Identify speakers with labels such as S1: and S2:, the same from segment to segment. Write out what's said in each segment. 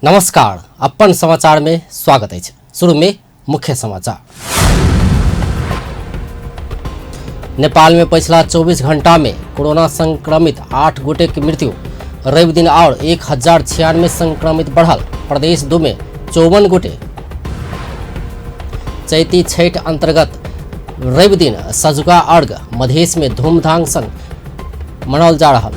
S1: नमस्कार, अपन समाचार में स्वागत अछि। शुरू में मुख्य समाचार। नेपाल में पिछला 24 घंटा में कोरोना संक्रमित 8 गोटे के मृत्यु। रवि दिन और 1096 संक्रमित बढ़ल। प्रदेश 2 में 54 गोटे। चैती छठ अंतर्गत रवि दिन सजुका अर्घ मधेश में धूमधाम संग मनाओल जा रहा।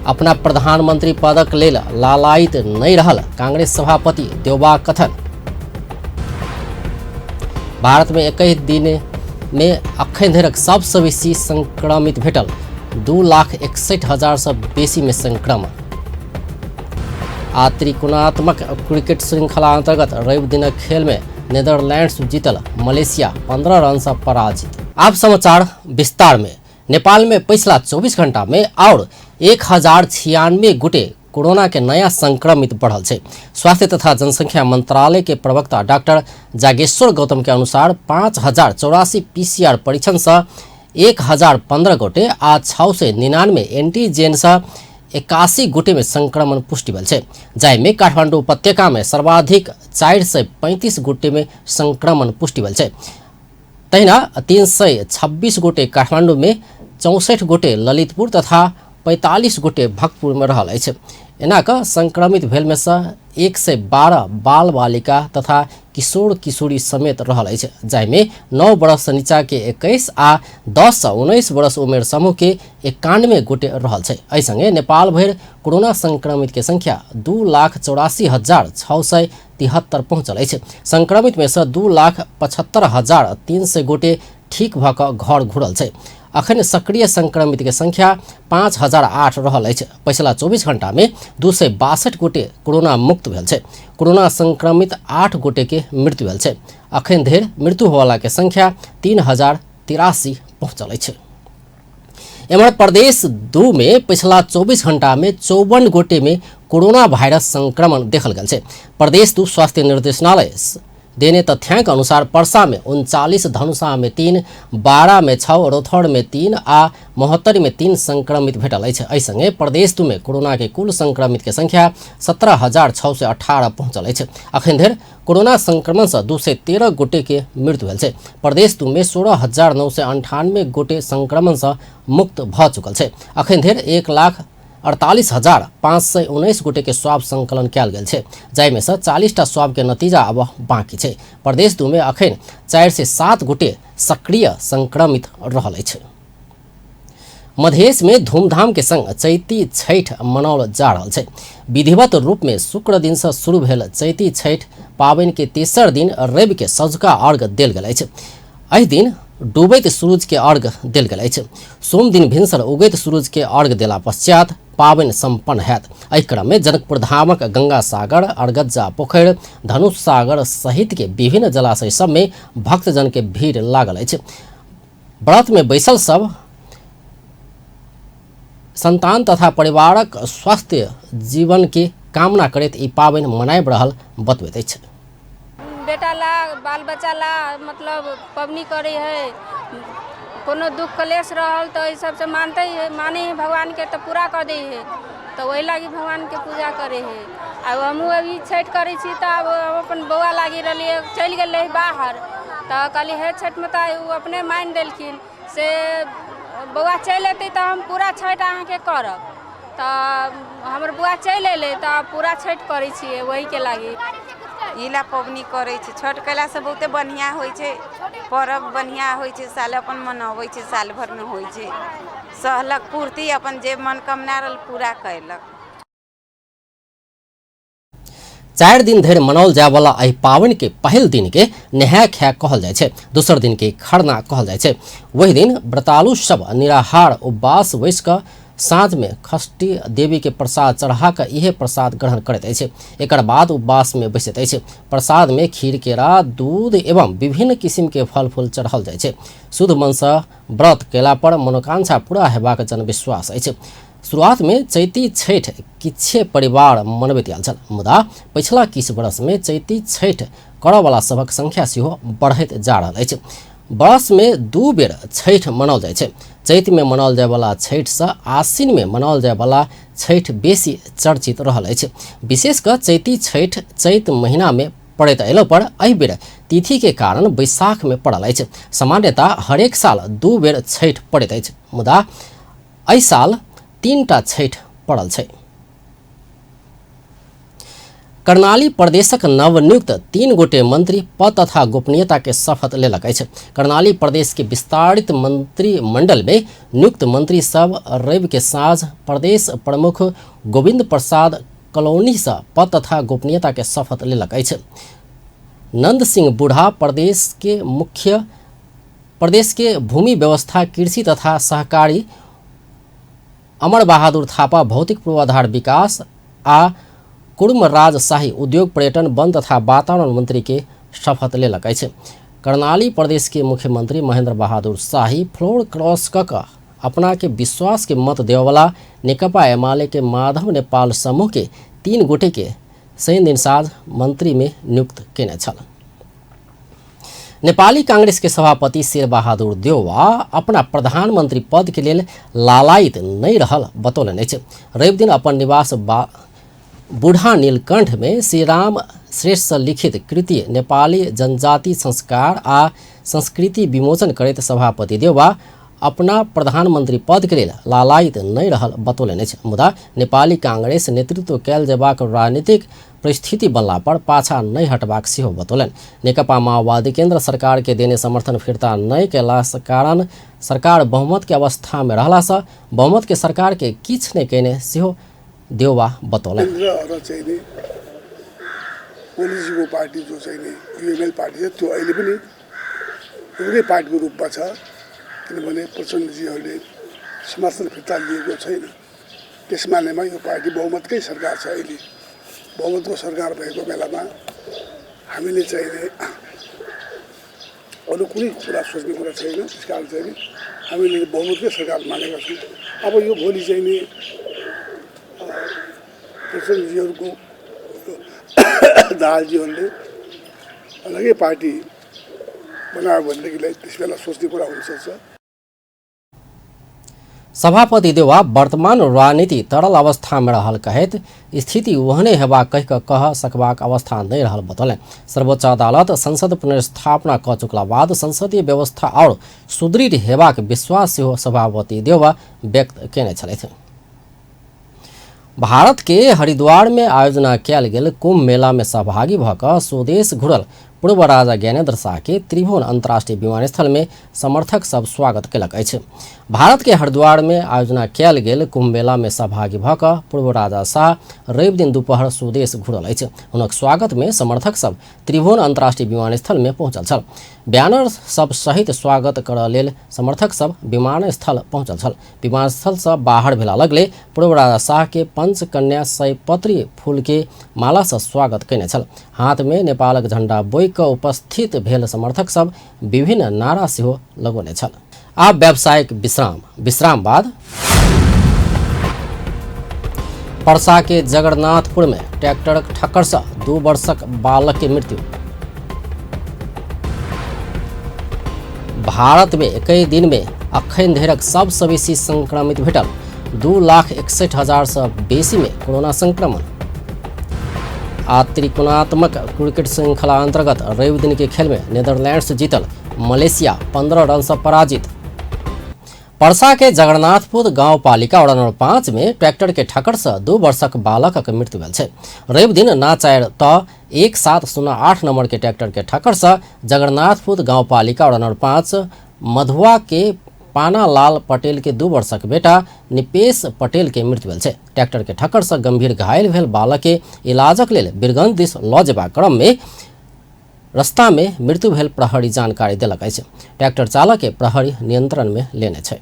S1: अपना प्रधानमंत्री पदक लेल लालायित नहीं रहल कांग्रेस सभापति देउबा कथन। भारत में 21 दिन में अखन धरिक सबसँ बेसी संक्रमित भेटल 2,61,000 सँ बेसी में संक्रमण। आ त्रिकोणात्मक क्रिकेट श्रृंखला अंतर्गत रवि दिनक खेल में नीदरलैंड्स जीतल मलेशिया 15 रन से पराजित। आप समाचार विस्तार में। नेपाल में पिछला 24 घंटा में और 1096 गोटे कोरोना के नया संक्रमित बढ़ल छै। स्वास्थ्य तथा जनसंख्या मंत्रालय के प्रवक्ता डॉक्टर जागेश्वर गौतम के अनुसार 5084 पीसीआर परीक्षण से 1015 गोटे आ 699 एंटीजेन से 81 गोटे में संक्रमण पुष्टि भेल छै, जाहिमे काठमाडौँ उपत्यका में सर्वाधिक 435 गोटे में संक्रमण पुष्टि भेल छै। तहिना 326 गोटे काठमाडौँ में, 64 गोटे ललितपुर तथा 45 गोटे भक्तपुर में रहल अछि। एना कऽ संक्रमित भेल में से 112 बाल बालिका तथा किशोर किशोरी समेत रहल अछि, जाहिमे 9 वर्ष से नीचा के 21 आ 10 से 19 वर्ष उमेर समूह के 91 गोटे रहल छै। एहि संगे नेपाल भरि कोरोना संक्रमित के संख्या 2,84,673 पहुँचल अछि। संक्रमित में से 2,75,300 गोटे ठीक भऽ कऽ घर घुरल छै। अखन सक्रिय संक्रमित के संख्या 5008 रहल अछि। पछिला 24 घंटा में 262 गोटे कोरोना मुक्त भेल छै। कोरोना संक्रमित 8 गोटे के मृत्यु भेल छै। अखन धरि मृत्यु होवला के संख्या 3083 पहुँचल अछि। एम्हर प्रदेश 2 में पिछला 24 घंटा में 54 गोटे में कोरोना वायरस संक्रमण देखल गेल छै। प्रदेश 2 स्वास्थ्य निर्देशनालय देने तथ्यांक अनुसार परसा में 39, धनुषा में 3, बारा में 6, रौथर में 3 आ महोत्तरी में 3 संक्रमित भेटल अछि। एहि संगे प्रदेश 2 में कोरोना के कुल संक्रमित के संख्या 17,618 पहुँचल अछि। अखन धरि कोरोना संक्रमण से 213 गोटे के मृत्यु भेल छै। प्रदेश 2 में 16,998 गोटे संक्रमण से मुक्त भऽ चुकल छै। अखन धरि 1,48,519 गोटे के स्वाब संकलन कयल गेल छै, जाहिमे से 40 टा स्वाब के नतीजा अब बाकी छै। प्रदेश 2 में अखन 407 गोटे सक्रिय संक्रमित रहल अछि। मधेश में धूमधाम के संग चैती छठ मनाओल जा रहल छै। विधिवत रूप में शुक्र दिन से शुरू भेल चैती छठ पाबनि के तेसर दिन रवि के सझुका अर्घ देल गेल अछि। एहि दिन डूबैत सूरज के अर्घ देल गेल अछि। सोम दिन भिनसर उगैत सूरज के अर्घ देला पश्चात पाबनि सम्पन्न हैत। एहि क्रम में जनकपुर धामक गंगा सागर, अरगज्जा पोखरि, धनुष सागर सहित के विभिन्न जलाशय सब में भक्तजन के भीड़ लागल अछि। व्रत में बैसल सब संतान तथा परिवारक स्वस्थ जीवन के कामना करैत ई पाबनि मनाबि रहल बतबैत अछि।
S2: बेटा ला बाल बच्चा ला मतलब पबनी करे है, कोनो दुख कलेश रहल तो ई सबसे मानते है, माने है भगवान के तो पूरा कर दे है, तो वही लागी भगवान के पूजा करे है। आ हमहूँ अभी छठि करै छी तऽ आब हम अपन बौआ लागी रहलियै, चलि गेल रही बाहर, तऽ कहलियै हे छठि माता, ओ अपने मानि देलखिन से बौआ चलि अयतै तऽ हम पूरा छठि अहाँके करब। तऽ हमर बौआ चलि अयलै तऽ आब पूरा छठि करै छियै ओहीके लागी।
S3: ई ला पबनी करै छै। छठ कयलासँ बहुते बढ़िआँ होइ छै, पर्व बढ़िआँ होइ छै, साल अपन मनबै छै, साल भरिमे होइ छै। सहलक पूर्ति अपन जे मनोकामना रहल पूरा कयलक।
S1: 4 दिन धरि मनाओल जायवला एहि पाबनि के पहिल दिन के नहाय खाय कहल जाइ छै, दोसर दिन के खरना कहल जाइ छै। वही दिन व्रतालु सब निराहार उपवास बैस कऽ साँझ में षष्ठी देवी के प्रसाद चढ़ा कऽ इहे प्रसाद ग्रहण करैत अछि। एकर बाद उपवास में बैसैत अछि। प्रसाद में खीर, केरा, दूध एवं विभिन्न किसिम के फल फूल चढ़ल जाइ छै। शुद्ध मन से व्रत कयला पर मनोकांक्षा पूरा हेबाक जनविश्वास अछि। शुरुआत में चैती छठि किछे परिवार मनबैत आयल छल, मुदा पछिला किछु वर्ष में चैती छठि करऽवला सभक संख्या सेहो बढ़ैत जा रहल अछि। वर्ष में 2 बेर छठि मनाओल जाइ छै। चैत में मनाओल जायवला छठि से आश्विन में मनाओल जायवला छठि बेसी चर्चित रहल अछि। विशेष कऽ चैती छठि चैत महीना में पड़ैत अयलो पर एहि बेर तिथि के कारण बैसाख में पड़ल अछि। सामान्यतः हरेक साल 2 बेर छठि पड़ैत अछि, मुदा एहि साल 3टा छठि पड़ल छै। कर्णाली प्रदेशक नवनियुक्त 3 गोटे मंत्री पद तथा गोपनीयता के शपथ लेलक अछि। कर्णाली प्रदेश के विस्तारित मंत्रिमंडल में नियुक्त मंत्री सब रवि के साँझ प्रदेश प्रमुख गोविंद प्रसाद कलौनी से पद तथा गोपनीयता के शपथ लेलक अछि। नंद सिंह बूढ़ा प्रदेश के मुख्य प्रदेश के भूमि व्यवस्था कृषि तथा सहकारी, अमर बहादुर थापा भौतिक पूर्वाधार विकास आ कुर्मराज शाही उद्योग पर्यटन वन तथा वातावरण मंत्री के शपथ लेलक अछि। कर्णाली प्रदेश के मुख्यमंत्री महेंद्र बहादुर शाही फ्लोर क्रॉस कऽ कऽ अपना के विश्वास के मत देववाला नेकपा एमाले के माधव नेपाल समूह के 3 गोटे के शनि दिन साँझ मंत्री में नियुक्त केने छल। नेपाली कांग्रेस के सभापति शेरबहादुर देउवा अपना प्रधानमंत्री पद के लेल लालायित नहीं रहल बतौलनि अछि। रवि दिन अपन निवास बूढ़ा नीलकंठ में श्रीराम श्रेष्ठ से लिखित कृति नेपाली जनजाति संस्कार आ संस्कृति विमोचन करैत सभापति देउवा अपना प्रधानमंत्री पद के लेल लालायित नहीं रहल बतौलनि अछि। मुदा नेपाली कांग्रेस नेतृत्व कयल जेबाक राजनीतिक परिस्थिति बनला पर पाछा नहीं हटबाक सेहो बतौलनि। नेकपा माओवादी केंद्र सरकार के देने समर्थन फिर्ता नहीं कयला कारण सरकार बहुमत के अवस्था में रहला से बहुमत के सरकार के किछु नहीं कयने सेहो देउवा बतौलनि।
S4: र चाहिँ नि ओलीजीको पार्टी जो चाहिँ नि युएमएल पार्टी छ त्यो अहिले पनि एउटै पार्टीको रूपमा छ, किनभने प्रचण्डजीहरूले समर्थन फिर्ता लिएको छैन। त्यस मानेमा यो पार्टी बहुमतकै सरकार छ। अहिले बहुमतको सरकार भएको बेलामा हामीले चाहिँ अरू कुनै कुरा सोच्ने कुरा छैन। त्यस कारण चाहिँ हामीले बहुमतकै सरकार मानेका छौँ। अब यो भोलि चाहिँ नि प्रचण्डजीहरूको दाहालजीहरूले अलग्गै पार्टी बनायो भनेदेखिलाई त्यस बेला सोच्ने कुरा हुनसक्छ।
S1: सभापति देउवा वर्तमान राजनीति तरल अवस्था में रहल कहैत स्थिति ओहने हेबाक कहि कऽ कह सकबाक अवस्था नहीं रहल बतौलनि। सर्वोच्च अदालत संसद पुनर्स्थापना कऽ चुकला बाद संसदीय व्यवस्था और सुदृढ़ हेबाक विश्वास सेहो सभापति देउवा व्यक्त केने छलथि। भारत के हरिद्वार में आयोजना कयल गेल कुंभ मेला में सहभागी भऽ कऽ स्वदेश घुरल पूर्व राजा ज्ञानेन्द्र शाह के त्रिभुवन अंतर्राष्ट्रीय विमानस्थल में समर्थक सब स्वागत केलक अछि। भारत के हरिद्वार में आयोजना कयल गेल कुंभ मेला में सहभागी भऽ कऽ पूर्व राजा शाह रवि दिन दुपहर स्वदेश घुरल अछि। हुनक स्वागत में समर्थक सब त्रिभुवन अंतर्राष्ट्रीय विमानस्थल में पहुंचल छल। बैनर सब सहित स्वागत करऽ लेल समर्थक सब विमानस्थल पहुंचल छल। विमानस्थल से बाहर भेला लगले पूर्व राजा शाह के पंचकन्या सयपत्री फूल के माला से स्वागत केने छल। हाथ में नेपालक झंडा बोकि कऽ उपस्थित भेल समर्थक सब विभिन्न नारा सेहो लगौने छल। आब व्यावसायिक विश्राम। विश्राम बाद परसा के जगन्नाथपुर में ट्रैक्टरक ठक्कर से 2 वर्षक बालक के मृत्यु। भारत में 21 दिन में अखन धरिक सबसँ बेसी संक्रमित भेटल 2,61,000 से बेसी में कोरोना संक्रमण। आ त्रिकोणात्मक क्रिकेट श्रृंखला अंतर्गत रवि दिन के खेल में नीदरलैंड्स जीतल, मलेशिया 15 रन से पराजित। परसा के जगन्नाथपुर गांव पालिका वार्ड नंबर 5 में ट्रैक्टर के ठक्कर से 2 वर्षक बालकक मृत्यु भेल छै। रवि दिन ना 4 त 1708 नंबर के ट्रैक्टर के ठक्कर से जगन्नाथपुर गांव पालिका वार्ड नंबर 5 मधुआ के पानालाल पटेल के 2 वर्षक बेटा निपेश पटेल के मृत्यु भेल छै। ट्रैक्टर के ठक्कर से गंभीर घायल भेल बालक के इलाजक लेल बीरगंज दिस लऽ जेबाक क्रम में रास्ता में मृत्यु भेल प्रहरी जानकारी देलक अछि। ट्रैक्टर चालक के प्रहरी नियंत्रण में लेने छै।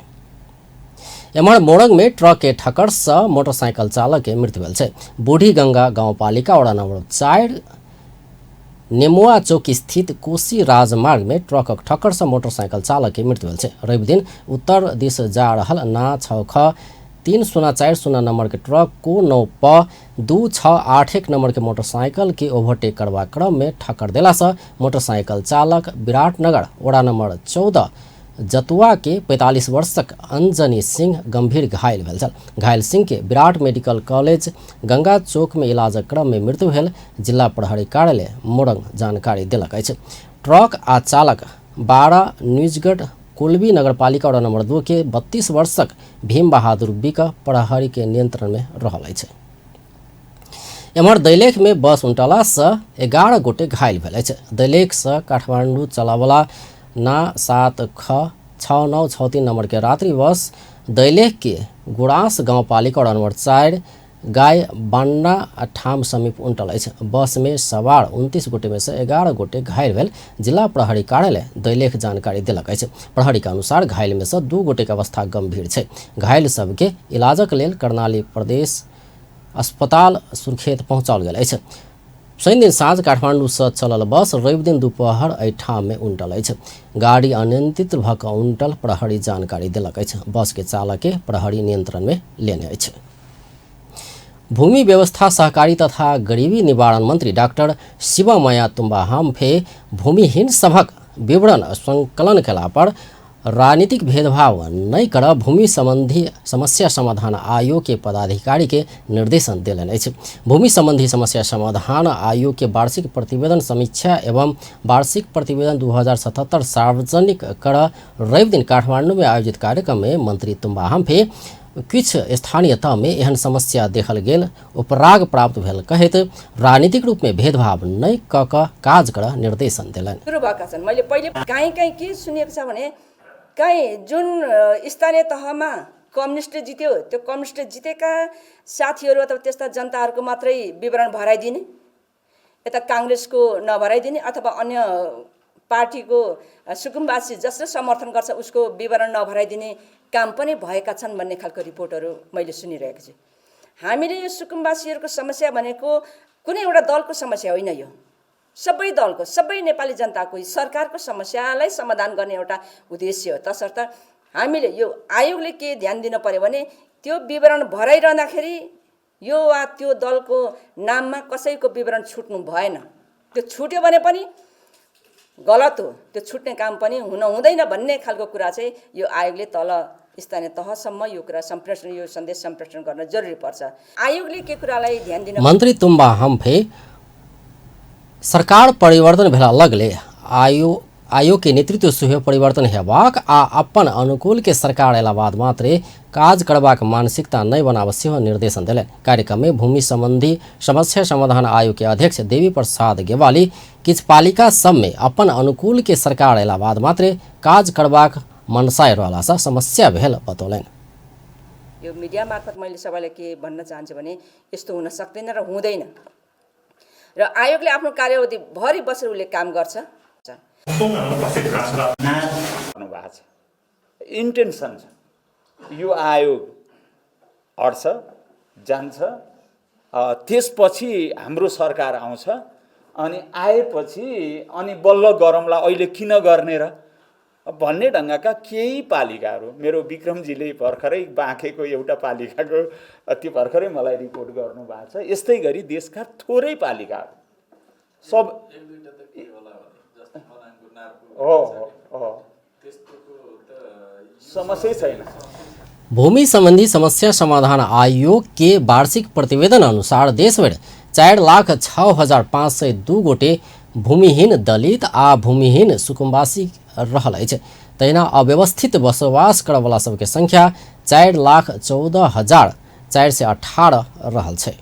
S1: एम्हर मोरंग में ट्रक के ठक्कर से मोटरसाइकिल चालक के मृत्यु भेल छै। बूढ़ी गंगा गांवपालिका वार्ड नंबर 4 नेमुआ चौक स्थित कोसी राजमार्ग में ट्रकक ठक्कर से मोटरसाइकिल चालक के मृत्यु भेल छै। रवि दिन उत्तर दिस जा रहल ना 6 ख 3040 नंबर के ट्रक को 9 प 2681 नंबर के मोटरसाइकिल के ओवरटेक करबा क्रम में ठक्कर देला से मोटरसाइकिल चालक विराटनगर वडा नंबर 14 जतुआ के 45 वर्षक अंजनी सिंह गंभीर घायल भेल छल। घायल सिंह के विराट मेडिकल कॉलेज गंगा चौक में इलाजक क्रम में मृत्यु भेल जिला प्रहरी कार्यालय मोरंग जानकारी देलक अछि। ट्रक आ चालक 12 न्यूजगढ़ कुलबी नगरपालिका वडा नंबर 2 के 32 वर्षक भीम बहादुर बिक प्रहरी के नियंत्रण में रहल अछि। एम्हर दैलेख में बस उल्टला से 11 गोटे घायल भेल अछि। दैलेख से काठमांडू चलावला ना 7 ख 6963 नंबर के रात्रि बस दैलेख के गुड़ास गाउँपालिका वडा नंबर 4 गाय बान्ना ठाम समीप उल्टल अछि। बस में सवार 29 गोटे में से 11 गोटे घायल भेल जिला प्रहरी कार्यालय दैलेख जानकारी देलक अछि। प्रहरी के अनुसार घायल में से 2 गोटे के अवस्था गंभीर छै। घायल सबके इलाजक लेल कर्णाली प्रदेश अस्पताल सुर्खेत पहुँचाओल गेल अछि। शनि दिन साँझ काठमांडू से चलल बस रवि दिन दुपहर एहि ठाम में उल्टल अछि। गाड़ी अनियंत्रित भऽ कऽ उल्टल प्रहरी जानकारी देलक अछि। बस के चालक के प्रहरी नियंत्रण में लेने अछि। भूमि व्यवस्था सहकारी तथा गरीबी निवारण मंत्री डाक्टर शिवमाया तुम्बा हाम्फे भूमिहीन सभक विवरण संकलन कयला पर राजनीतिक भेदभाव नहि कर भूमि संबंधी समस्या समाधान आयोग के पदाधिकारी के निर्देशन देलनि अछि। भूमि संबंधी समस्या समाधान आयोग के वार्षिक प्रतिवेदन समीक्षा एवं वार्षिक प्रतिवेदन 2077 सार्वजनिक कर रवि दिन काठमांडू में आयोजित कार्यक्रम में मंत्री तुम्बा हाम्फे किछु स्थानीय तह में एहन समस्या देखल गेल उपराग प्राप्त भेल कहैत राजनीतिक रूप में भेदभाव नहि कऽ कऽ काज कर निर्देशन देलनि।
S5: सुरु भएका छन्। मैले पहिले काहीँ काहीँ के सुनेको छ भने काहीँ जुन स्थानीय तहमा कम्युनिस्टले जित्यो त्यो कम्युनिस्टले जितेका साथीहरू अथवा त्यस्ता जनताहरूको मात्रै विवरण भराइदिने, यता काङ्ग्रेसको नभराइदिने अथवा अन्य पार्टीको सुकुम्बासी जसले समर्थन गर्छ उसको विवरण नभराइदिने काम पनि भएका छन् भन्ने खालको रिपोर्टहरू मैले सुनिरहेको छु। हामीले यो सुकुम्बासीहरूको समस्या भनेको कुनै एउटा दलको समस्या होइन, यो सबै दलको, सबै नेपाली जनताको, सरकारको समस्यालाई समाधान गर्ने एउटा उद्देश्य हो। तसर्थ हामीले यो आयोगले के ध्यान दिनु पर्यो भने त्यो विवरण भराइरहँदाखेरि यो वा त्यो दलको नाममा कसैको विवरण छुट्नु भएन। त्यो छुट्यो भने पनि गलत हो, त्यो छुट्ने काम पनि हुन हुँदैन भन्ने खालको कुरा चाहिँ यो आयोगले तल स्थानीय तहसम्म यो कुरा सम्प्रेषण, यो सन्देश सम्प्रेषण गर्न जरुरी पर्छ। आयोगले के कुरालाई ध्यान दिन
S1: मन्त्री तुम्बा हाम्फे सरकार परिवर्तन भेला लगले आयोग के नेतृत्व सेहो परिवर्तन हेबाक आ अपन अनुकूल के सरकार अयला बाद मात्रे काज करबाक मानसिकता नहि बनाबऽ सेहो निर्देशन देलनि। कार्यक्रम में भूमि संबंधी समस्या समाधान आयोग के अध्यक्ष देवी प्रसाद गेवाली किछु पालिका सब में अपन अनुकूल के सरकार अयला बाद मात्रे काज करबाक मनसाय रहला सँ समस्या भेल बतौलनि।
S5: यो मिडिया मार्फत मैले सबैलाई के भन्न चाहन्छु भने यस्तो हुन सक्दैन र हुँदैन र आयोगले आफ्नो कार्यावधिभरि बसेर उसले काम गर्छ।
S6: इन्टेन्सन छ, यो आयोग हट्छ जान्छ, त्यसपछि हाम्रो सरकार आउँछ अनि आएपछि अनि बल्ल गरौँला, अहिले किन गर्ने र भन्ने ढङ्गका केही पालिकाहरू, मेरो विक्रमजीले भर्खरै बाँकेको एउटा पालिकाको त्यो भर्खरै मलाई रिपोर्ट गर्नुभएको छ। यस्तै गरी देशका थोरै पालिकाहरू सब हो हो समस्या छैन।
S1: भूमि संबंधी समस्या समाधान आयोग के वार्षिक प्रतिवेदन अनुसार देशभरि 4,06,502 गोटे भूमिहीन दलित आ भूमिहीन सुकुम्बासी रहल अछि। तहिना अव्यवस्थित बसोबास करऽवला सबके संख्या 4,14,418 रहल छै।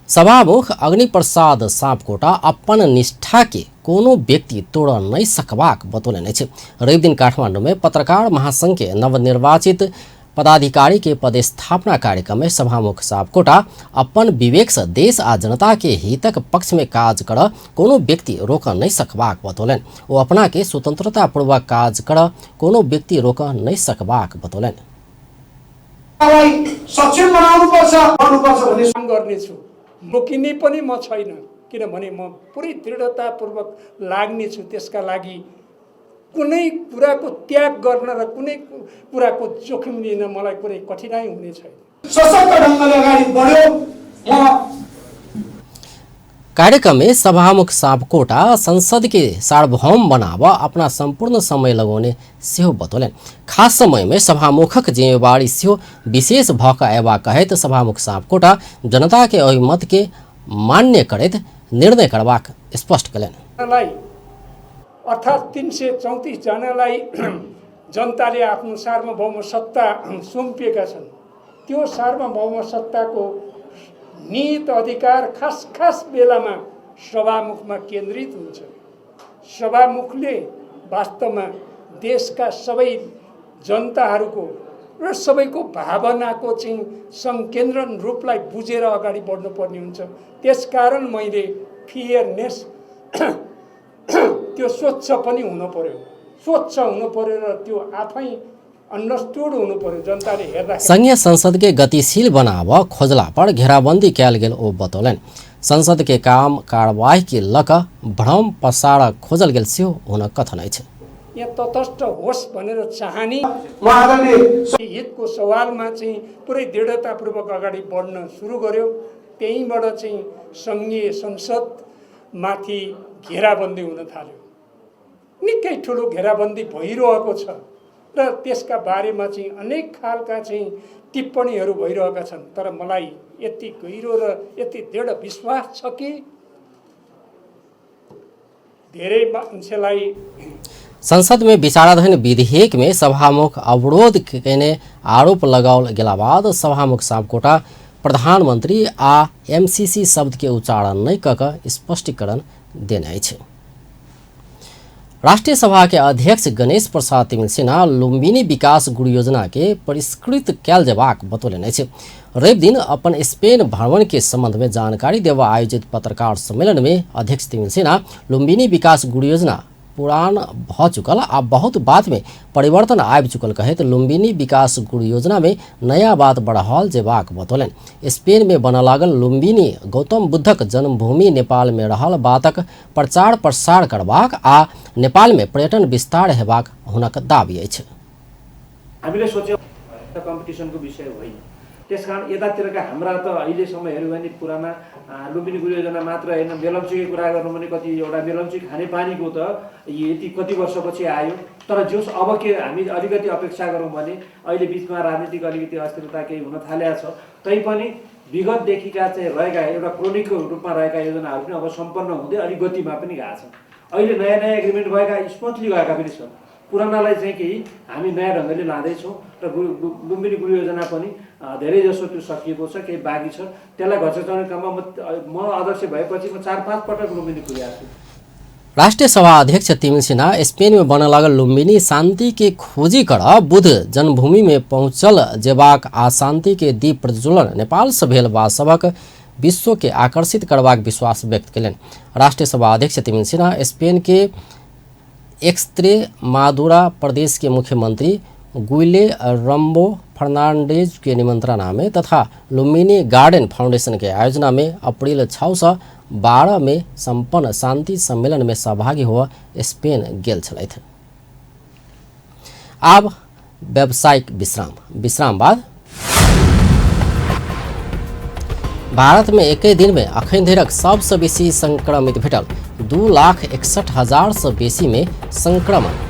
S1: सभामुख अग्निप्रसाद सापकोटा अपन निष्ठा के कोनो व्यक्ति तोड़ नहीं सकबाक बतौलनि अछि। रवि दिन काठमांडू में पत्रकार महासंघ के नवनिर्वाचित पदाधिकारी के पदस्थापना कार्यक्रम में सभामुख सापकोटा अपन विवेक से देश आ जनता के हितक पक्ष में काज कर कोनो व्यक्ति रोक नहीं सकबाक बतौलनि। ओ अपना के स्वतंत्रतापूर्वक काज कर कोनो व्यक्ति रोक नहीं सकबाक बतौलनि।
S7: सक्षम बनाउनुपर्छ भन्ने काम गर्नेछु, रोकिने पनि म छैन, किनभने म पुरै दृढतापूर्वक लाग्नेछु। त्यसका लागि कुनै कुराको त्याग गर्न र कुनै कुराको जोखिम लिन मलाई कुनै कठिनाइ हुने छैन।
S8: सशक्त ढङ्गले अगाडि बढ्यो। म
S1: कार्यक्रम में सभामुख सापकोटा संसद के सार्वभौम बनाव अपना संपूर्ण समय लगौने सेहो बतौलनि। खास समय में सभामुखक जिम्मेवारी सेहो विशेष भऽ कऽ अयबाक कहैत सभामुख सापकोटा जनता के अभिमत के मान्य करैत निर्णय करबाक स्पष्ट कयलनि।
S7: अर्थात् 334 जनालाई जनताले आफ्नो सार्वभौम सत्ता सुम्पिएका छन्। त्यो सार्वभौम सत्ताको निहित अधिकार खास खास बेलामा सभामुखमा केन्द्रित हुन्छ। सभामुखले वास्तवमा देशका सबै जनताहरूको र सबैको भावनाको चाहिँ संकेन्द्रण रूपलाई बुझेर अगाडि बढ्नुपर्ने हुन्छ। त्यसकारण मैले फेयरनेस त्यो स्वच्छ पनि हुनु पर्यो, स्वच्छ हुनु पर्यो र त्यो आफै अन्डरस्टुड हुनु पर्यो जनताले हेर्दा।
S1: संघीय संसद के गतिशील बनाव खोजला पर घेराबंदी कयल गेल ओ बतौलनि। संसद के काम कार्यवाही के लऽ कऽ भ्रम पसार खोजल गेल सेहो हुनक कथन अछि।
S7: यहाँ तटस्थ होस् भनेर चाहने हितको सवालमा चाहिँ पुरै दृढतापूर्वक अगाडि बढ्न सुरु गर्यो। त्यहीँबाट चाहिँ सङ्घीय संसद माथि घेराबन्दी हुन थाल्यो। निकै ठुलो घेराबन्दी भइरहेको छ र त्यसका बारेमा चाहिँ अनेक खालका चाहिँ टिप्पणीहरू भइरहेका छन्। तर मलाई यति गहिरो र यति दृढ विश्वास छ कि धेरै मान्छेलाई
S1: संसद में विचाराधीन विधेयक में सभामुख अवरोध केने आरोप लगाओल गेला बाद सभामुख सापकोटा प्रधानमंत्री आ एमसीसी शब्द के उच्चारण नहि कऽ कऽ स्पष्टीकरण देने अछि। राष्ट्रीय सभा के अध्यक्ष गणेश प्रसाद तिमिल्सिना लुम्बिनी विकास गुरु योजना के परिष्कृत कयल जेबाक बतौलनि अछि। रवि दिन अपन स्पेन भ्रमण के संबंध में जानकारी देवा आयोजित पत्रकार सम्मेलन में अध्यक्ष तिमिल्सिना लुम्बिनी विकास गुरु योजना पुरान भऽ चुकल आ बहुत बात में परिवर्तन आबि चुकल कहैत लुम्बिनी विकास गुरु योजना में नया बात बढ़ाओल जेबाक बतौलनि। स्पेन में बनऽ लागल लुम्बिनी गौतम बुद्धक जन्मभूमि नेपाल में रहल बातक प्रचार प्रसार करबाक आ नेपाल में पर्यटन विस्तार हेबाक हुनक दावी अछि।
S9: हामीले सोच्यौं कम्पिटिसनको विषय होइन, त्यसकारण यतातिरका हाम्रा त अहिलेसम्म हेऱ्यो भने पुराना लुम्बिनी गुरु योजना मात्र होइन, मेलम्चीकै कुरा गर्नु भने कति एउटा मेलम्ची खानेपानीको त यति कति वर्षपछि आयो। तर जोस अब के हामी अलिकति अपेक्षा गरौँ भने अहिले बिचमा राजनीतिक अलिकति अस्थिरता केही हुन थालेको छ, तैपनि विगतदेखिका चाहिँ रहेका एउटा क्रोनिकको रूपमा रहेका योजनाहरू पनि अब सम्पन्न हुँदै अलिक गतिमा पनि गएको छन्। अहिले नयाँ नयाँ एग्रिमेन्ट भएका स्मुथली गएका पनि छन्, पुरानालाई चाहिँ केही हामी नयाँ ढङ्गले लाँदैछौँ र लुम्बिनी गुरु योजना पनि धेरै जसो त्यो सकिएको छ, केही बाँकी छ। त्यसलाई घचघचाउने क्रममा म अध्यक्ष भएपछि म 4-5 पटक लुम्बिनी पुगेको छु।
S1: राष्ट्रिय सभा अध्यक्ष तिमिल्सिना स्पेन में बनऽ लागल लुम्बिनी शांति के खोजी कर बुद्ध जन्मभूमि में पहुँचल जेबाक आ शांति के दीप प्रज्वलन नेपाल से भेल बात सभक विश्व के आकर्षित करबाक विश्वास व्यक्त कयलनि। राष्ट्रिय सभा अध्यक्ष तिमिल्सिना स्पेन के एक्स्त्रेमादुरा प्रदेश के मुख्यमंत्री गुइले रम्बो फर्नांडेज के निमंत्रणा में तथा लुम्बिनी गार्डन फाउंडेशन के आयोजना में अप्रैल 6 से 12 में संपन्न शांति सम्मेलन में सहभागी हुआ स्पेन गेल छलथि। आब व्यावसायिक विश्राम, विश्राम बाद भारत में एक दिन में अखन धरिक सबसँ बेसी संक्रमित भेटल 2,61,000 से बेसी में संक्रमण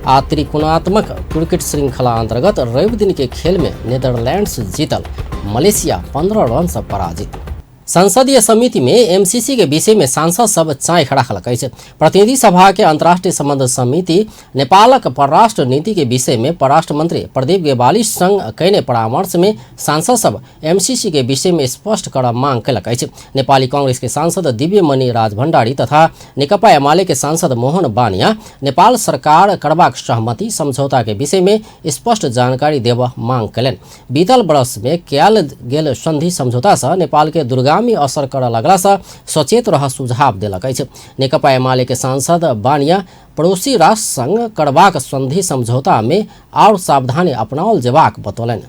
S1: आ त्रिकोणात्मक क्रिकेट श्रृंखला अंतर्गत रवि दिन के खेल में नीदरलैंड्स जीतल, मलेशिया 15 रन से पराजित। संसदीय समिति में एमसीसी के विषय में सांसद सब चाँख राखलक अछि। प्रतिनिधि सभा के अंतर्राष्ट्रीय संबंध समिति नेपालक परराष्ट्र नीति के विषय में परराष्ट्र मंत्री प्रदीप गेवाली संग कयने परामर्श में सांसद सब एमसीसी के विषय में स्पष्ट कर मांग कयलक अछि। नेपाली कांग्रेस के सांसद दिव्यमणि राज भण्डारी तथा नेकपा एमाले के सांसद मोहन बानिया नेपाल सरकार करबाक सहमति समझौता के विषय में स्पष्ट जानकारी देबऽ मांग कयलनि। बीतल वर्ष में कयल गेल संधि समझौता से नेपाल के दुर्गा असर करऽ लगला से सचेत रह सुझाव देलक अछि। नेकपा एमाले के सांसद बानिया पड़ोसी राष्ट्र संग करबाक संधि समझौता में और सावधानी अपनाओल जेबाक बतौलनि।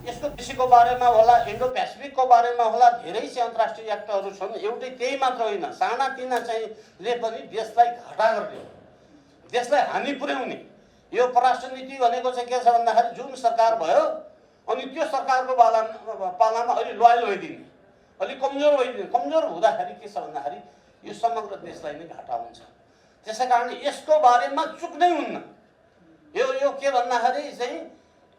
S10: यसको कृषिको बारेमा होला, इन्डो पेसिफिकको बारेमा होला, धेरै चाहिँ अन्तर्राष्ट्रिय एक्टहरू छन्। एउटै त्यही मात्र होइन, सानातिना चाहिँ ले पनि देशलाई घाटा गर्ने हो। देशलाई हानि पुर्याउने यो परराष्ट्र नीति भनेको चाहिँ के छ भन्दाखेरि जुन सरकार भयो अनि त्यो सरकारको पालामा अलि लोयल भइदिने, अलिक कमजोर भइदिने। कमजोर हुँदाखेरि के छ भन्दाखेरि यो समग्र देशलाई नै घाटा हुन्छ। त्यसै कारण यसको बारेमा चुक्नै हुन्न। यो यो के भन्दाखेरि चाहिँ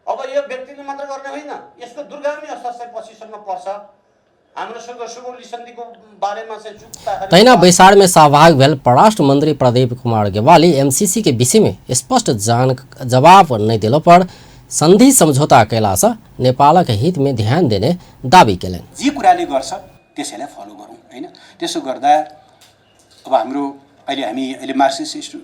S10: अब यो व्यक्तिले मात्र गर्ने होइन, यसको दुर्गामी असर चाहिँ पछिसम्म पर्छ। हाम्रो सुगौली सन्धिको बारेमा चाहिँ चुक्दाखेरि।
S1: तहिना बैसार में सहभागी भेल परराष्ट्र मंत्री प्रदीप कुमार गेवाली एमसीसी के विषय में स्पष्ट जवाब नहीं दिलो पर संधि समझौता कयलासँ नेपालक हित में ध्यान देने दावी केलनि।
S11: जे कुराले गर्छ त्यसैलाई फलो गरौँ हैन। त्यसो गर्दा अब हाम्रो अहिले हामी अहिले मार्क्सिस्ट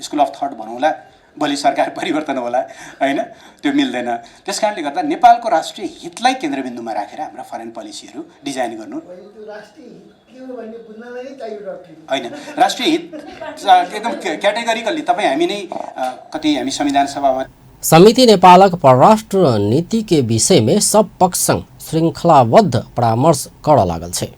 S11: स्कुल अफ थट भनौँला, भोलि सरकार परिवर्तन होला हैन, त्यो मिल्दैन। त्यस कारणले गर्दा नेपालको राष्ट्रिय हितलाई केन्द्रबिन्दुमा राखेर हाम्रा फरेन पोलिसीहरू डिजाइन गर्नु होइन। राष्ट्रिय हित एकदम क्याटेगोरिकली तपाईँ हामी नै कति हामी संविधान सभामा।
S1: समिति नेपालक परराष्ट्र नीति के विषय में सब पक्ष संग श्रृंखलाबद्ध परामर्श करऽ लागल छै।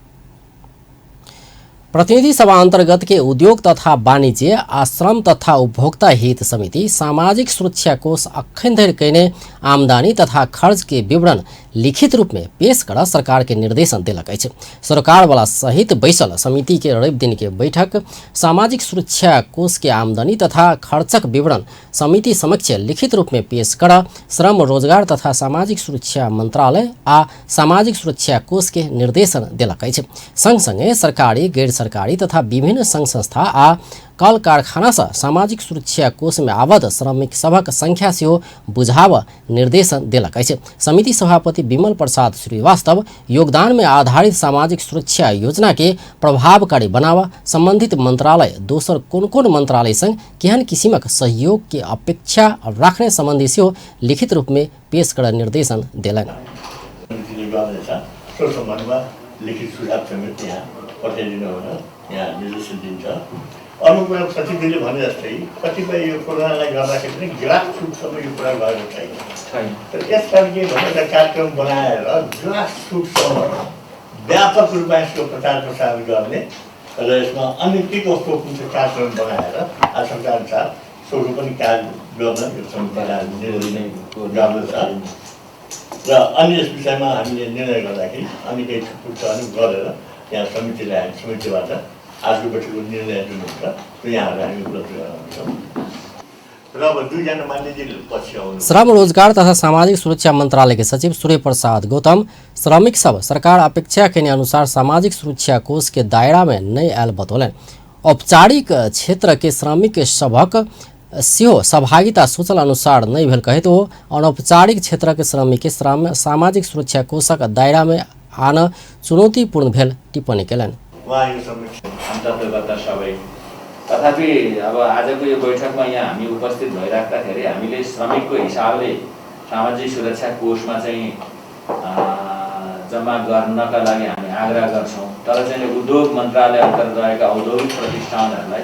S1: प्रतिनिधि सभा अंतर्गत के उद्योग तथा वाणिज्य आ श्रम तथा उपभोक्ता हित समिति सामाजिक सुरक्षा कोष अखन धरि कयने आमदनी तथा खर्च के विवरण लिखित रूप में पेश कर सरकार के निर्देशन देलक अछि। सरकार वाला सहित बैसल समिति के रवि दिन के बैठक सामाजिक सुरक्षा कोष के आमदनी तथा खर्चक विवरण समिति समक्ष लिखित रूप में पेश कर श्रम रोजगार तथा सामाजिक सुरक्षा मंत्रालय आ सामाजिक सुरक्षा कोष के निर्देशन देलक अछि। संग-संगे सरकारी, गैर सरकारी तथा विभिन्न संघ संस्था आ कल कारखाना से सामाजिक सुरक्षा कोष में आबद्ध श्रमिक सभक संख्या सेहो बुझाव निर्देशन देलक अछि। समिति सभापति विमल प्रसाद श्रीवास्तव योगदान में आधारित सामाजिक सुरक्षा योजना के प्रभावकारी बनावा संबंधित मंत्रालय दोसर कोन कोन मंत्रालय संग केहन किसिमक सहयोग के अपेक्षा राखने संबंधी सेहो लिखित रूप में पेश कर निर्देशन देलनि।
S12: लिखित सुझाव समेत यहाँ पठाइदिनु हुन यहाँ निर्देशन दिन्छ। अर्को कुरा सचिवजीले भने जस्तै कतिपय यो कोरोनालाई गर्दाखेरि पनि ग्रास रुटसम्म यो कुरा गएको छैन। तर यसलाई के भने एउटा कार्यक्रम बनाएर ग्रास रुटसम्म व्यापक रूपमा यसको प्रचार प्रसार गर्ने र यसमा अन्य के कस्तो कुन चाहिँ कार्यक्रम बनाएर आवश्यकताअनुसार सोको पनि कार्य गर्न यो समितिलाई निर्णय गर्दछ र अन्य यस विषयमा हामीले निर्णय गर्दाखेरि अनि केही छुटपुट छ भने गरेर यहाँ समितिलाई समितिबाट आजको बैठकको निर्णय जुन हुन्छ त्यो यहाँहरूलाई हामी उपलब्ध गराउँछौँ। र अब दुईजना मान्यजीले पछि आउनु।
S1: श्रम रोजगार तथा सामाजिक सुरक्षा मंत्रालय के सचिव सूर्य प्रसाद गौतम श्रमिक सब सरकार अपेक्षा के अनुसार सामाजिक सुरक्षा कोष के दायरा में नहीं आयल बतौलनि। औपचारिक क्षेत्र के श्रमिक सभक सेहो सहभागिता सोचल अनुसार नहीं भेल कहैत ओ अनौपचारिक क्षेत्र के श्रमिक के सामाजिक सुरक्षा कोषक दायरा में आना चुनौतीपूर्ण भेल टिप्पणी केलनि।
S13: अन्तर्गत सबै तथापि अब आजको यो बैठकमा यहाँ हामी उपस्थित भइराख्दाखेरि हामीले श्रमिकको हिसाबले सामाजिक सुरक्षा कोषमा चाहिँ जम्मा गर्नका लागि हामी आग्रह गर्छौँ। तर चाहिँ उद्योग मन्त्रालय अन्तर्गत रहेका औद्योगिक प्रतिष्ठानहरूलाई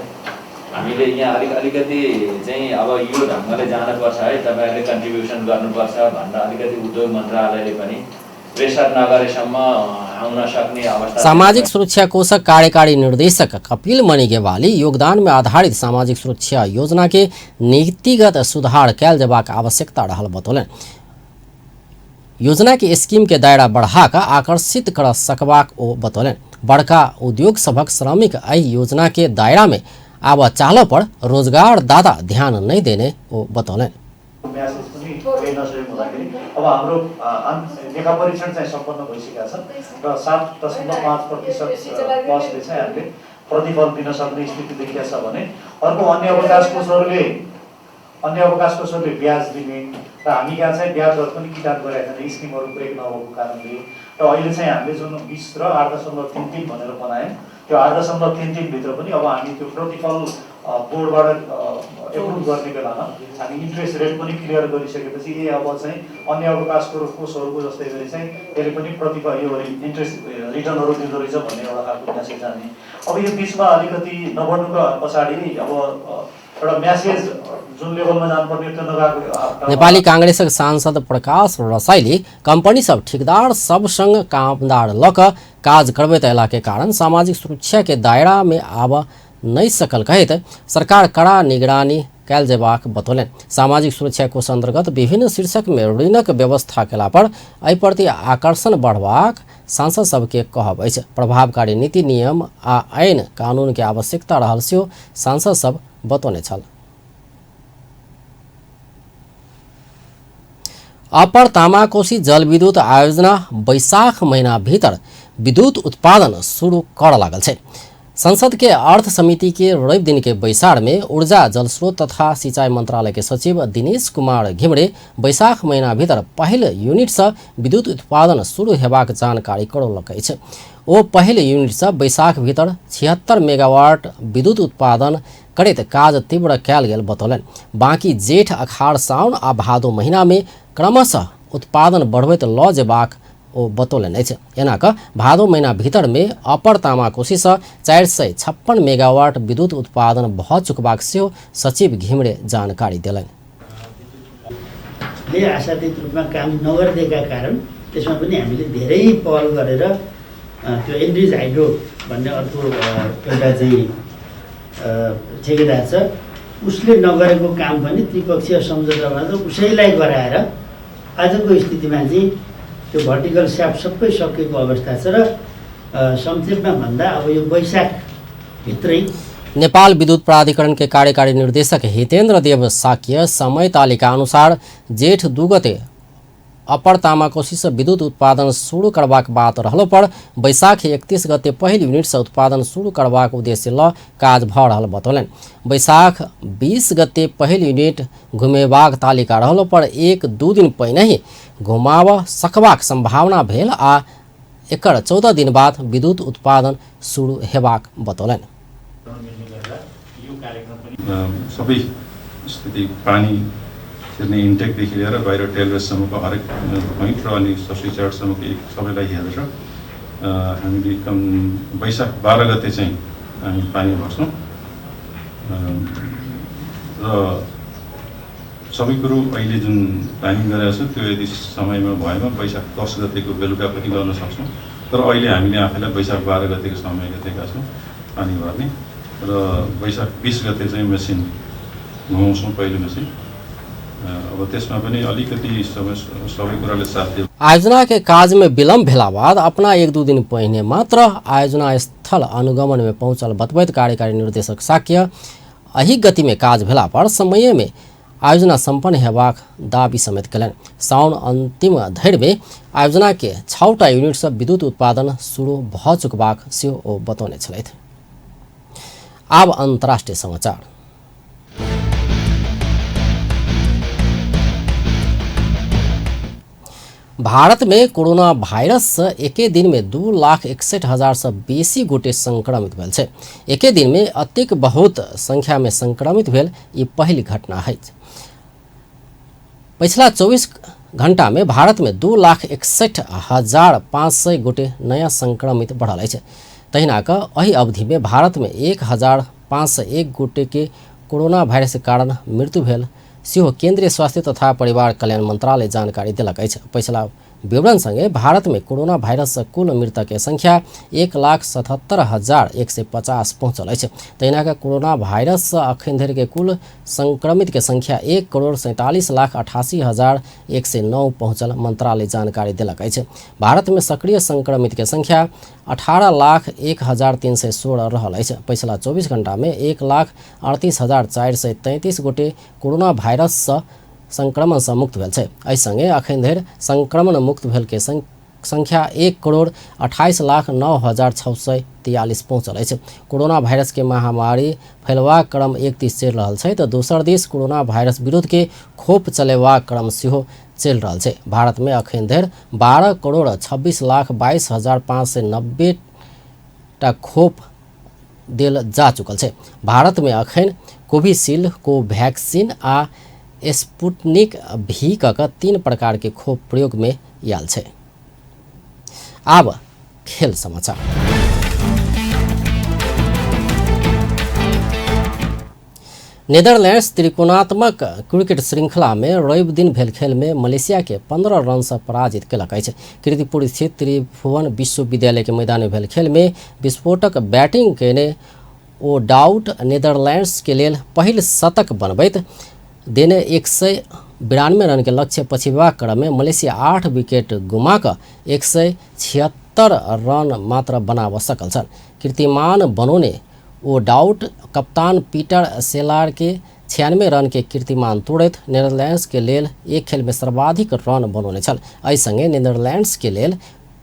S13: हामीले यहाँ अलिकति चाहिँ अब यो ढङ्गले जानुपर्छ है, तपाईँहरूले कन्ट्रिब्युसन गर्नुपर्छ भनेर अलिकति उद्योग मन्त्रालयले पनि प्रेसर नगरेसम्म आउन सक्ने अवस्था।
S1: सामाजिक सुरक्षा कोषक कार्यकारी निर्देशक कपिल मणि गेवाली योगदान में आधारित सामाजिक सुरक्षा योजना के नीतिगत सुधार कयल जबाक आवश्यकता रहल बतौलनि। योजना के स्कीम के दायरा बढ़ाकर आकर्षित कर सकबाक ओ बतौलनि। बड़का उद्योग सभक श्रमिक एहि योजना के दायरा में आबऽ चाहलो पर रोजगारदाता ध्यान नहीं देने ओ बतौलनि।
S14: म्यासेज पनि केही नसकेको हुँदाखेरि अब हाम्रो लेखा परीक्षण चाहिँ सम्पन्न भइसकेका छन् र 7.5% प्लसले चाहिँ हामीले प्रतिफल दिन सक्ने स्थिति देखिएको छ भने अर्को अन्य अवकाश कोषहरूले ब्याज दिने र हामी कहाँ चाहिँ ब्याजहरू पनि किटान गरेका छैन स्किमहरू ब्रेक नभएको कारणले। र अहिले चाहिँ हामीले जुन 20 र 8.33 भनेर बनायौँ त्यो 8.33 भित्र पनि अब हामी त्यो प्रतिफल बोर्डबाट एप्रुभ गर्ने बेलामा हामी इन्ट्रेस्ट रेट पनि क्लियर गरिसकेपछि ए अब चाहिँ अन्य अवकाश कोषहरूको जस्तै गरी चाहिँ यसले पनि प्रतिफल यो इन्ट्रेस्ट रिटर्नहरू दिँदो रहेछ भन्ने एउटा खालको म्यासेज जाने। अब यो बिचमा अलिकति नबढ्नुको पछाडि अब एउटा म्यासेज जुन लेभलमा जानुपर्ने त्यो नगएको।
S1: नेपाली कांग्रेसक सांसद प्रकाश रसाइली कंपनी सब ठेकेदार सब संग कामदार लऽ कऽ काज करबैत अयला के कारण सामाजिक सुरक्षा के दायरा में आबऽ नहि सकल कहैत सरकार कड़ा निगरानी कयल जेबाक बतौलनि। सामाजिक सुरक्षा कोष अंतर्गत विभिन्न शीर्षक में ऋणक व्यवस्था केला पर एहि प्रति आकर्षण बढ़बाक सांसद सबके कहब अछि। प्रभावकारी नीति नियम आ ऐन कानून के आवश्यकता रहल सेहो सांसद सब बतौने छल। अपर तामाकोशी जलविद्युत आयोजना वैशाख महीना भीतर विद्युत उत्पादन शुरू कर लागल छै। संसद के अर्थ समिति के रवि दिन के बैसार में ऊर्जा जलस्रोत तथा सिंचाई मंत्रालय के सचिव दिनेश कुमार घिमरे वैशाख महीना भीतर पहिल यूनिट से विद्युत उत्पादन शुरू हेबाक जानकारी करौलक अछि। ओ पहिल यूनिट से वैशाख भीतर 76 मेगावाट विद्युत उत्पादन करैत काज तीव्र कयल गेल बतौलनि। बाकी जेठ, अखाड़, साउन आ भादो महीना में क्रमशः उत्पादन बढ़बैत लऽ जेबाक ओ बतौलनि अछि। एना कऽ भादो महीना भीतर में अपर तामाकोशी से 456 मेगावाट विद्युत उत्पादन भऽ चुकबाक सेहो सचिव घिमरे जानकारी देलनि।
S15: ले आशातीत रूपमा काम नगरिदिएका कारण त्यसमा पनि हामीले धेरै पहल गरेर त्यो एन्ड्रिज हाइड्रो भन्ने अर्को एउटा चाहिँ ठेकेदार छ, उसले नगरेको काम पनि त्रिपक्षीय सम्झौतामा त उसैलाई गराएर आजको स्थितिमा चाहिँ त्यो भर्टिकल स्याप सबै सकिएको अवस्था छ र संक्षेपमा भन्दा अब यो वैशाखभित्रै।
S1: नेपाल विद्युत प्राधिकरण के कार्यकारी निर्देशक हितेन्द्र देव साक्य समय तालिका अनुसार जेठ 2 गते अपर तामाकोशी से विद्युत उत्पादन शुरू करबाक बात रहलो पर वैशाख 31 गते पहिल यूनिट से उत्पादन शुरू करबाक उद्देश्य ल काज भऽ रहल बतौलनि। वैशाख 20 गते पहिल यूनिट घुमेबाक तालिका रहलो पर 1-2 दिन पहिने घुमाब सकबाक संभावना भेल आ एकर 14 दिन बाद विद्युत उत्पादन शुरू हेबाक बतौलनि।
S16: सबै स्थिति पानी छिर्ने इन्टेकदेखि लिएर बाहिर टेलवेसम्मको हरेक पोइन्ट र अनि सब्सिडी एक सबैलाई हेरेर हामीले कम वैशाख 12 गते चाहिँ हामी पानी भर्छौँ र सबै कुरो अहिले जुन प्लानिङ गरेको छ त्यो यदि समयमा भएमा वैशाख 10 गतेको बेलुका पनि गर्न सक्छौँ, तर अहिले हामीले आफैलाई वैशाख 12 गतेको समय दिएका छौँ पानी भर्ने र वैशाख 20 गते चाहिँ मेसिन घुमाउँछौँ पहिलो मेसिन। अब त्यसमा पनि अलिकति समय सबै कुराले साथ दियो।
S1: आयोजना के काज में विलम्ब भेला बाद अपना 1-2 दिन पहिने मात्र आयोजना स्थल अनुगमन में पहुंचल बतबैत कार्यकारी निर्देशक साक्य एही गति में काज भेला पर समय में आयोजना सम्पन्न हेबाक दावी समेत कयलनि। साउन अंतिम धरि में आयोजना के 6टा यूनिट से विद्युत उत्पादन शुरू भऽ चुकबाक सेहो ओ बतौने छलथि। आब अंतर्राष्ट्रीय समाचार। भारत में कोरोना वायरस से एके दिन में 2,61,000 से बेसी गोटे संक्रमित भेल छै। एके दिन में अतेक बहुत संख्या में संक्रमित भेल ई पहिल घटना है। पिछला 24 घंटा में भारत में 2,61,500 गोटे नया संक्रमित बढ़ल अछि। तहिना कऽ एहि अवधि में भारत में 1,501 गोटे के कोरोना वायरस के कारण मृत्यु भेल सेहो केंद्रीय स्वास्थ्य तथा परिवार कल्याण मंत्रालय जानकारी देलक अछि। पछिला विवरण संगे भारत में कोरोना वायरस से कुल मृतक के संख्या 1,77,150 पहुंचल अछि। तहिना कऽ कोरोना वायरस से अखन धरि के कुल संक्रमित के संख्या 1,47,88,109 पहुंचल मंत्रालय जानकारी देलक अछि। भारत में सक्रिय संक्रमित के संख्या 18,01,316 रहल अछि। पछिला 24 घंटा में 1,38,433 गोटे कोरोना वायरस से संक्रमण से मुक्त भेल छै। एहि संगे अखन धरि संक्रमण मुक्त भेल के संख्या 1,28,09,643 पहुंचल अछि। कोरोना वायरस के महामारी फैलबाक क्रम एक दिस चलि रहल छै तऽ दोसर दिस कोरोना वायरस विरुद्ध के खोप चलेबाक क्रम सेहो चलि रहल छै। भारत में अखन धरि 12,26,22,590 टा खोप देल जा चुकल छै। भारत में अखन कोविशील्ड, कोवैक्सीन आ स्पुतनिक भी क 3 प्रकार के खोप प्रयोग में आयल छै। आब खेल समाचार। नेदरलैंड्स त्रिकोणात्मक क्रिकेट श्रृंखला में रवि दिन भेल खेल में मलेशिया के 15 रन से पराजित केलक अछि। कीर्तिपुर स्थित त्रिभुवन विश्वविद्यालय के मैदान में भेल खेल में विस्फोटक बैटिंग केने ओ डाउट नीदरलैंड्स के लेल पहिल शतक बनबैत देने 192 रन के लक्ष्य पछिबाक क्रम में मलेशिया 8 विकेट गुमा कऽ 176 रन मात्र बनाब सकल छल। कीर्तिमान बनौने ओ डाउट कप्तान पीटर सेलार के 96 रन के कीर्तिमान तोड़ैत नीदरलैंड्स के लेल एक खेल में सर्वाधिक रन बनौने छल। एहि संगे नीदरलैंड्स के लेल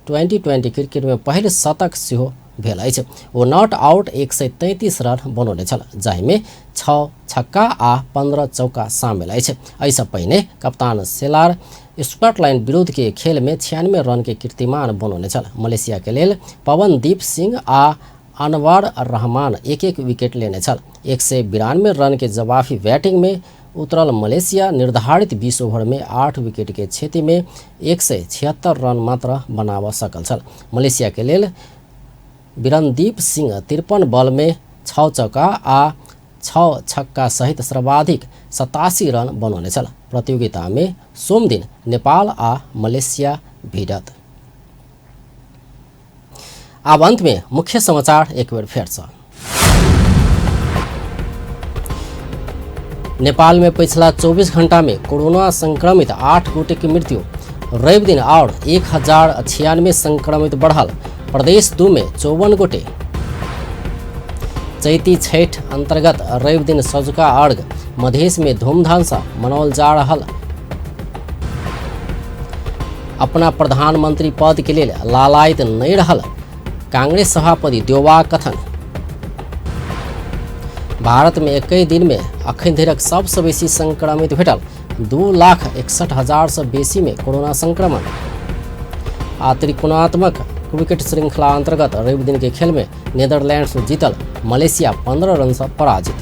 S1: 2020 क्रिकेट में पहिल शतक सेहो भेल अछि। ओ not out 133 run बनौने छल, जाहिमे 6 छक्का आ 15 चौका शामिल अछि। एहिसँ पहिने कप्तान सेलार स्कॉटलैंड विरुद्ध के खेल में 96 रन के कीर्तिमान बनौने छल। मलेशिया के लेल पवनदीप सिंह आ अनवर रहमान 1-1 विकेट लेने छल। 192 रन के जवाफी बैटिंग में उतरल मलेशिया निर्धारित 20 ओवर में 8 विकेट के क्षति में 176 रन मात्र बनाब सकल छल। मलेशिया के लेल वीरनदीप सिंह 53 बॉल में 6 चौका आ 6 छक्का सहित सर्वाधिक 87 रन बनौने छल। प्रतियोगिता में सोमदिन नेपाल आ मलेशिया भिडत। आब अंत में मुख्य समाचार एक बेर फेर से। नेपाल में पिछला 24 घंटा में कोरोना संक्रमित 8 गोटे की मृत्यु। रवि दिन और 1096 संक्रमित बढ़ल। प्रदेश 2 में 54 गोटे। चैती छठ अंतर्गत रवि दिन सजुका अर्घ मधेश में धूमधाम से मनाओल जा रहा। अपना प्रधानमंत्री पद के लिए लालायित नहीं रहल कांग्रेस सभापति देउबा कथन। भारत में एक दिन में अखन धरिक सबसँ बेसी संक्रमित भेटल 2,61,000 से बेसी में कोरोना संक्रमण। आ त्रिकोणात्मक क्रिकेट श्रृंखला अंतर्गत रवि दिन के खेल में नीदरलैंड्स जीतल, मलेशिया 15 रन से पराजित।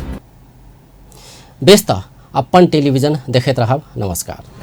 S1: बेस त अपन टेलीविजन देखैत रहब। नमस्कार।